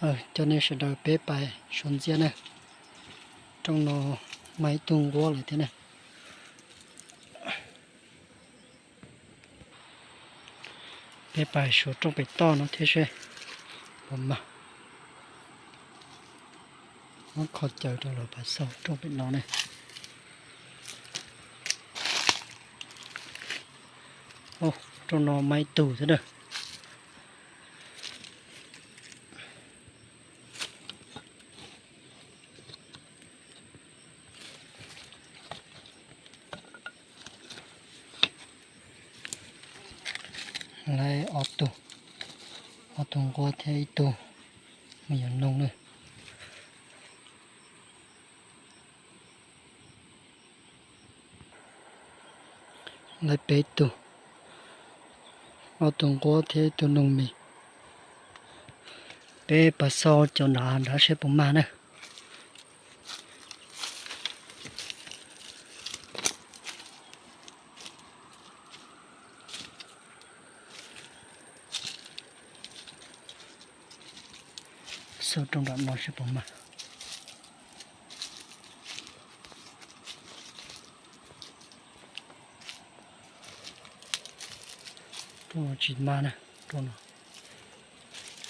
Coj nej sawv daws peb pais suav ntxiab na. Rooj no mag ib tug nquab lawm thiab na. Peb pais suav rooj pem toj no thiab seb puas mag. Muab qhov caws rau los pais xaus rooj pem no ne. Rooj no mag ib tug thiab na. Lawv ob tug, ob tug nquab thiab ib tug me nyuam noog na. Lawv peb tug, ob tug nquab thiab ib tug noog mis. Peb pais xaus cov nrad nrad seb puas mag na. Xaus rooj nram no seb puas mag. Rooj no tsis mag na, rooj no.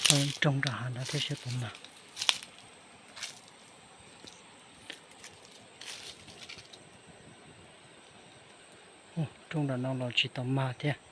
Xaus rooj nram hav nrad thiab seb puas mag. Rooj nram no los tsis tau mag thiab.